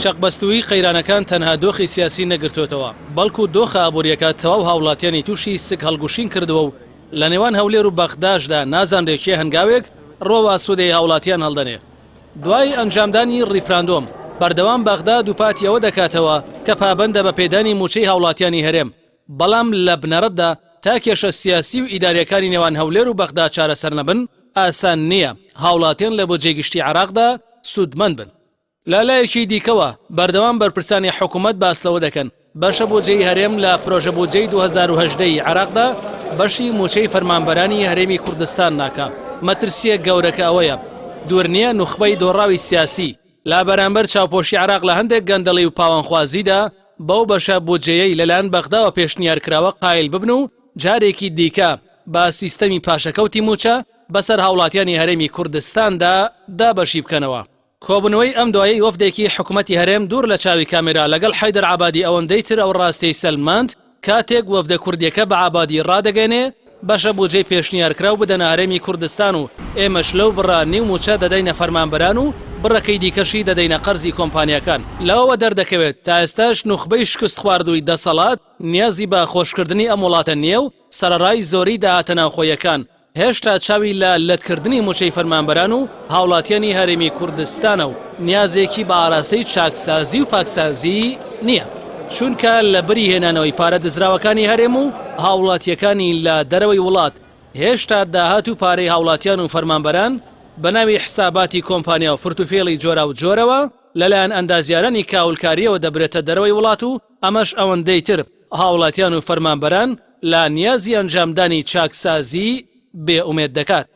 چەقبەستوویی قەیرانەکان تەنها دۆخی سیاسی نەگرتۆتەوە، بەڵکو دۆخە ئابوورییەکە تەواو هاوڵاتیانی تووشی سک هەڵگوشین کردووە و لە نێوان هەولێر و بەغداشدا نازانرێ کێ هەنگاوێک ڕووەو ئاسوودەیی هاوڵاتیان هەڵدەنێ. دوای ئەنجامدانی ڕیفراندۆم، بەردەوام بەغدا دووپاتی ئەوە دەکاتەوە کە پابەندە بە پێدانی مووچەی هاوڵاتیانی هەرێم، بەڵام لە بنەڕەتدا تا کێشە سیاسی و ئیدارییەکانی نێوان هەولێر و بەغدا چارەسەر نەبن، ئاسان نییە هاوڵاتیان لە بودجەی گشتی عێراقدا سوودمەند بن. لە لایەکی دیکەوە، بەردەوام بەرپرسانی حکومەت باس لەوە دەکەن، بەشە بودجەی هەرێم لە پرۆژە بودجەی 2018 ی عێراقدا بەشی مووچەی فەرمانبەرانی هەرێمی کوردستان ناکا، مەترسییە گەورەکە ئەوەیە دوور نییە نوخبەی دۆڕاوی سیاسی لە بەرامبەر چاوپۆشی عێراق لە هەندێک گەندەڵی و پاوانخوازیدا بەو بەشە بودجەیەی لەلایەن بەغداوە پێشنیارکراوە قایل ببن و جارێکی دیکە بە سیستەمی پاشەکەوتی مووچە بەسەر هاوڵاتیانی هەرێمی کوردستاندا دابەشی بکەنەوە. کۆبوونەوەی ئەم دوایەی وەفدێکی حکومەتی هەرێم دوور لە چاوی کامێرا لەگەڵ حەیدەر عەبادی ئەوەندەی تر ئەو ڕاستیەی سەلماند کاتێک وەفدە کوردیەکە بە عەبادی ڕادەگەیەنێ بەشە بوجەی پێشنیارکراو بدەنە هەرێمی کوردستان و ئێمەش لەو بڕە نیو موچە دەدەینە فەرمانبەران و بڕەکەی دیکەشی دەدەینە قەرزی کۆمپانیاکان. لەوەوە دەردەکەوێت تا ئێستاش نوخبەی شکستخواردووی دەسەڵات نیازی بە خۆشکردنی ئەم وڵاتە نییە و سەرەڕای زۆری داهاتە ناوخۆیەکان هێشتا چاوی لە لەتکردنی موچەی فەرمانبەران و هاوڵاتیانی هەرێمی کوردستانە و نیازێکی بە ئاراستەی چاکسازی و پاکسازی نییە، چونکە لە بری هێنانەوەی پارە دزراوەکانی هەرێم و هاوڵاتییەکانی لە دەرەوەی وڵات، هێشتا داهات و پارەی هاوڵاتیان و فەرمانبەران بە ناوی حساباتی کۆمپانیا و فرتوفێڵی جۆراوجۆرەوە لەلایەن ئەندازیارانی کاولکارییەوە دەبرێتە دەرەوەی وڵات و ئەمەش ئەوەندەی تر هاوڵاتیان و فەرمانبەران لە نیازی ئەنجامدانی چاکسازی بێ ئومێد دەکات.